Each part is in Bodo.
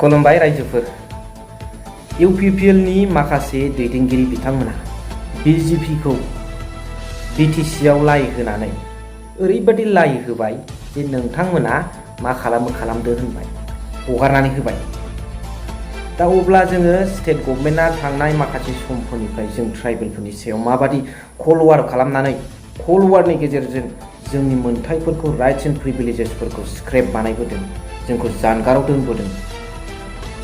खुलुमबाय रायजोफोर। UPPL नि माखासे दैदेनगिरि बिथांमोना BJP खौ BTC आव लाइ होनानै ओरैबायदि लाइ होबाय जे नोंथांमोना मा खालामदो होनबाय, हगारनानै होबाय। दा अब्ला जोङो स्टेट गभर्नमेन्टआ थांनाय माखासे समफोरनिफ्राय जों ट्राइबेलफोरनि सायाव माबादि कलवार खालामनानै कलवारनि गेजेरजों जोंनि मोनथाइफोरखौ राइट्स एन्ड प्रिभिलेजेसफोरखौ स्क्रेप बानायबोदों, जोंखौ जानगाराव दोनबोदों,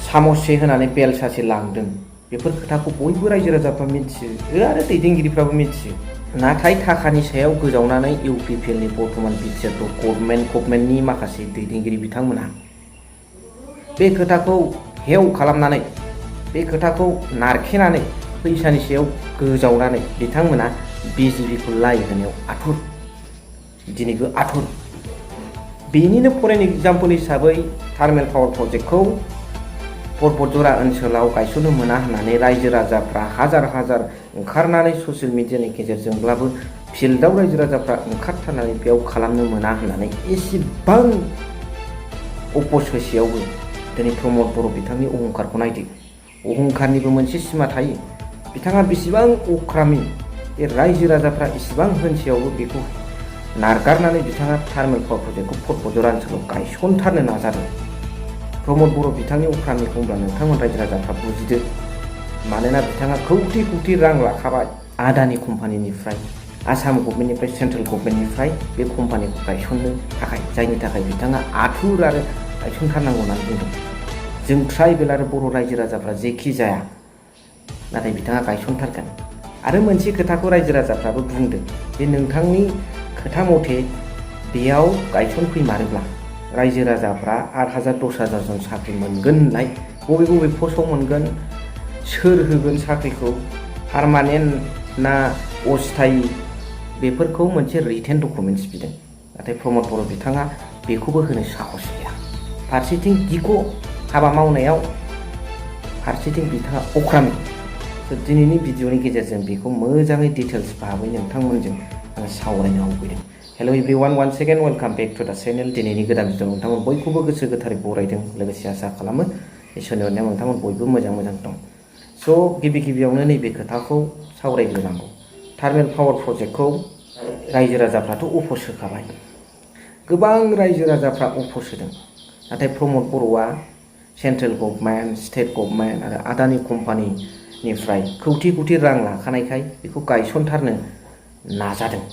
सामससे होनानै बेल सासे लांदों, बेफोर खोथाखौ बयबो रायजो राजाफ्रा मिथियो आरो दैदेनगिरिफ्राबो मिथियो। नाथाय थाखानि सायाव गोजावनानै UPPL नि बर्तमान बिटिआर गभर्नमेन्टनि माखासे दैदेनगिरि बिथांमोना बे खोथाखौ हेव खालामनानै, बे खोथाखौ नारखेनानै फैसानि सायाव गोजावनानै बिथांमोना BJP खौ लाइ होनायाव आथुर, दिनैबो आथुर। बेनिनो फरेन एग्जाम्पल हिसाबै थार्मेल पावार प्रजेक्टखौ परबतजरा ओनसोलाव गायसननो मोना होननानै रायजो राजाफ्रा हाजार हाजार ओंखारनानै ससियेल मिडियानि गेजेरजोंब्लाबो फिल्डआव रायजो राजाफ्रा ओंखारथारनानै बेयाव खालामनो मोना होननानै एसेबां अपोज होसेयावबो दिनै प्रमद बर' बिथांनि अहंखारखौ नायदो। अहंखारनिबो मोनसे सिमा थायो। बिथाङा बेसेबां अख्रामी, बे रायजो राजाफ्रा इसेबां होनसेयावबो बेखौ नारगारनानै बिथाङा थार्मेल पावार प्रजेक्टखौ परबतजरा ओनसोलाव गायसनथारनो नाजादों। प्रमद बर' बिथांनि अख्रामनिखौ होनब्ला नोंथांमोन रायजो राजाफ्रा बुजिदो। मानोना बिथाङा कौटि कौटि रां लाखाबाय आदानि कम्पानिनिफ्राय, आसाम गभर्नमेन्टनिफ्राय, सेन्ट्रेल गभर्नमेन्टनिफ्राय बे कम्पानिखौ गायसननो थाखाय, जायनि थाखाय बिथाङा आथुर आरो गायसनथारनांगौ होननानै बुंदों। जों ट्राइबेल आरो बर' रायजो राजाफ्रा जेखि जाया, नाथाय बिथाङा गायसनथारगोन। आरो मोनसे खोथाखौ रायजो राजाफ्राबो बुंदों जे नोंथांनि खोथा मथे बेयाव गायसनफैमारोब्ला रायजो राजाफ्रा 8,000 10,000 जन साख्रि मोनगोन होननाय, बबे बबे पस्टआव मोनगोन, सोर होगोन साख्रिखौ, पारमानेन्ट ना अस्थायी, बेफोरखौ मोनसे रिटेन डकुमेन्टस बिदों। नाथाय प्रमद बर' बिथाङा बेखौबो होनो साहस गैया। फारसेथिं गिख' हाबा मावनायाव, फारसेथिं बिथाङा अख्रामी। दिनैनि भिडिअनि गेजेरजों बेखौ मोजाङै डिटेल्स भाबै नोंथांमोनजों आङो सावरायनो लुबैदों। Hello' everyone, one second welcome back to the channel. दिनैनि गोदान भिडिअ नोंथांमोन बयखौबो गोसो गोथारै बरायदों, लोगोसे आसा खालामो इसोरनि अननायाव नोंथांमोन बयबो मोजां दं। स' गिबियावनो नैबे खोथाखौ सावरायग्रोनांगौ। थार्मेल पावार प्रजेक्टखौ रायजो राजाफ्राथ' अफस होखाबाय, गोबां रायजो राजाफ्रा अफस होदों। नाथाय प्रमद बर'आ सेन्ट्रेल गभर्नमेन्ट, स्टेट गभर्नमेन्ट आरो आदानि कम्पानिनिफ्राय कौटि कौटि रां लाखानायखाय बेखौ गायसनथारनो नाजादों।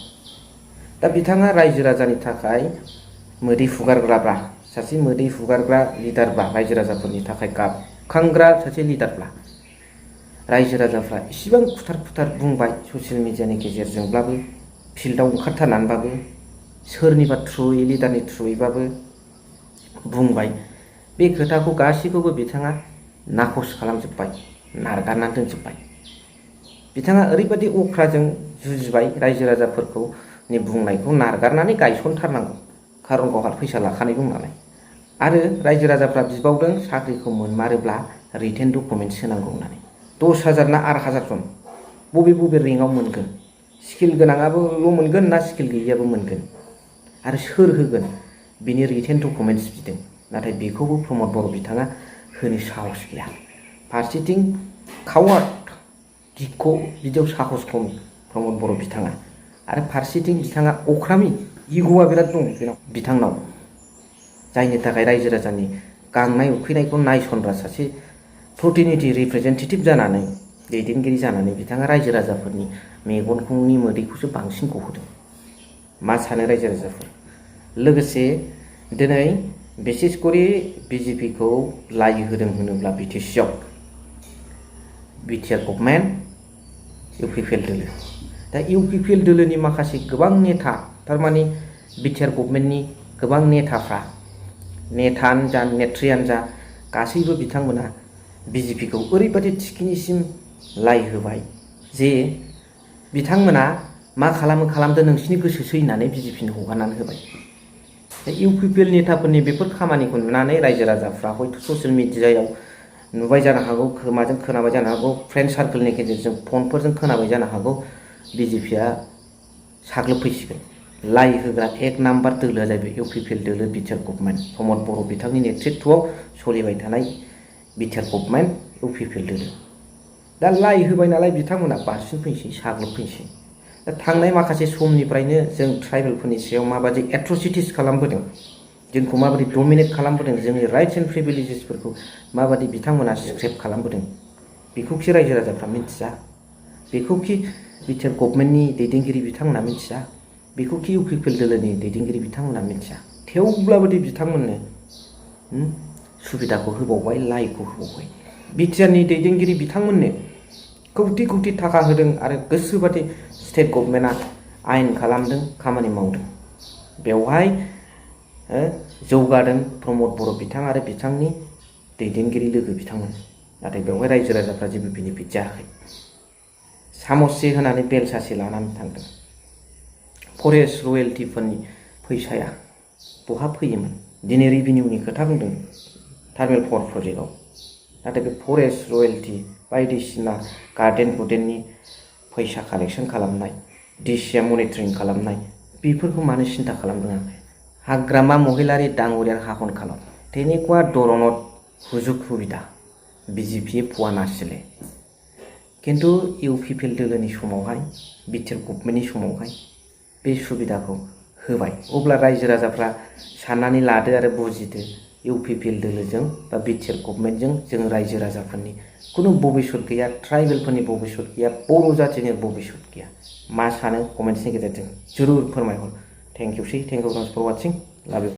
दा बिथाङा रायजो राजानि थाखाय मोदै फुगारग्राब्ला, सासे मोदै फुगारग्रा लिडारब्ला, रायजो राजाफोरनि थाखाय गाबखांग्रा सासे लिडारब्ला, रायजो राजाफ्रा इसेबां खुथार बुंबाय ससियेल मिडियानि गेजेरजोंब्लाबो, फिल्डआव ओंखारथारनानैबाबो, सोरनिबा थ्रुयै, लिडारनि थ्रुयैबाबो बुंबाय। बे खोथाखौ गासैखौबो बिथाङा नाखस खालामजोब्बाय, नारगारनानै दोनजोब्बाय। बिथाङा ओरैबायदि अख्राजों जुजिबाय, रायजो राजाफोरखौ बुंनायखौ नारगारनानै गायसनथारनांगौ, खारन गावहा फैसा लाखानाय दं नालाय। आरो रायजो राजाफ्रा बिबावदों साख्रिखौ मोनमारोब्ला रिटेन डकुमेन्टस होनांगौ होननानै। 10,000 ना 8,000 जन, बबे रेंकआव मोनगोन, स्किल गोनाङाबोल' मोनगोन ना स्किल गैयियाबो मोनगोन, आरो सोर होगोन, बिनि रिटेन डकुमेन्टस बिदों। नाथाय बेखौबो प्रमद बर' बिथाङा होनो साहस गैया। फारसेथिं कावार्ड, गिख', बिदियाव साहस खम प्रमद बर' बिथाङा। आरो फारसेथिं बिथाङा अख्रामी, इग'आ बिराद दं बिथांनाव, जायनि थाखाय रायजो राजानि गांनाय उखैनायखौ नायसनग्रा सासे प्रतिनिधि, रिप्रेजेन्टेटिभ जानानै, दैदेनगिरि जानानै बिथाङा रायजो राजाफोरनि मेगननि मोदैखौसो बांसिन गहोदों। मा सानो रायजो राजाफोर? लोगोसे दिनै बिसेसकरि BJP खौ लाइ होदों होनोब्ला BTC आव बिटिआर गभर्नमेन्ट, UPPL दोलो। दा UPPL दोलोनि माखासे गोबां नेता, थारमाने बिटिआर गभर्नमेन्टनि गोबां नेताफ्रा, नेतायानो जा नेट्रियानो जा, गासैबो बिथांमोना BJP खौ ओरैबायदि थिखिनिसिम लाइ होबाय जे बिथांमोना मा खालामदो नोंसिनि गोसोसै होननानै BJP नो हगारनानै होबाय। दा UPPL नेताफोरनि बेफोर खामानिखौ नुनानै रायजो राजाफ्रा हयथ' ससियेल मिडियायाव नुबाय जानो हागौ, खोमाजों खोनाबाय जानो हागौ, फ्रेन्ड सार्कोलनि गेजेरजों फनफोरजों खोनाबाय जानो हागौ, BJPआ साग्लोबफैसिगोन। लाइ होग्रा 1 नाम्बार दोलोआ जाहैबाय UPPL दोलो, बिटिआर गभर्नमेन्ट, प्रमद बर' बिथांनि नेतृत्वआव सोलिबाय थानाय बिटिआर गभर्नमेन्ट इउपिपिएल दोलो दा लाइ होबाय नालाय बिथांमोना बारसिनफैनोसै साग्लोबफैनोसै दा थांनाय माखासे समनिफ्रायनो जों ट्राइबेलफोरनि सायाव माबायदि एट्रसिटिस खालामबोदों जोंखौ माबायदि डमिनेट खालामबोदों जोंनि राइट्स एन्ड प्रिभिलेजेसफोरखौ माबायदि बिथांमोना स्क्रेप खालामबोदों बेखौखि रायजो राजाफ्रा मिथिया बेखौखि बिटिआर गभर्नमेन्टनि दैदेनगिरि बिथांमोना मिथिया बेखौखि इउपिपिएल दोलोनि दैदेनगिरि बिथांमोना मिथिया थेवब्लाबो बिथांमोननो सुबिदाखौ होबावबाय लाइखौ होबावबाय बिटिआरनि दैदेनगिरि बिथांमोननो कौटि कौटि थाखा होदों आरो गोसोबादि स्टेट गभर्नमेन्टआ आयेन खालामदों खामानि मावदों बेवहाय जौगादों प्रमद बर' बिथां आरो बिथांनि दैदेनगिरि लोगो बिथांमोन नाथाय बेवहाय रायजो राजाफ्रा जेबो बेनिफिट जायाखै सामससे होनानै बेल सासे लानानै थांदों फरेस्ट रयेल्टिफोरनि फैसाया बहा फैयोमोन दिनै रेभिनिउनि खोथा बुंदों टार्मिनेल 4 प्रजेक्टआव नाथाय बे फरेस्ट रयेल्टि बायदिसिना गार्डेननि फैसा कालेक्सन खालामनाय डिसिआ मनिटरिं खालामनाय बेफोरखौ मानो सिन्था खालामदों हाग्रामा महिलारि डांगरियार हाखन खालाम तेनेकुवा दरनत हुजुग हुबिदा बिजेपि फुवा नासिले किन्तु इउपिपिएल दोलोनि समावहाय बिटिआर गभर्नमेन्टनि समावहाय बे सुबिदाखौ होबाय अब्ला रायजो राजाफ्रा साननानै लादो आरो बुजिदो इउपिपिएल दोलोजों बा बिटिआर गभर्नमेन्टजों जों रायजो राजाफोरनि खुनु भबिष्यत गैया ट्राइबेलफोरनि भबिष्यत गैया बर' जातिनि भबिष्यत गैया मा सानो कमेन्ट्सनि गेजेरजों जरुर फोरमायहर थेंक इउ फर वाचिं लाभ इउ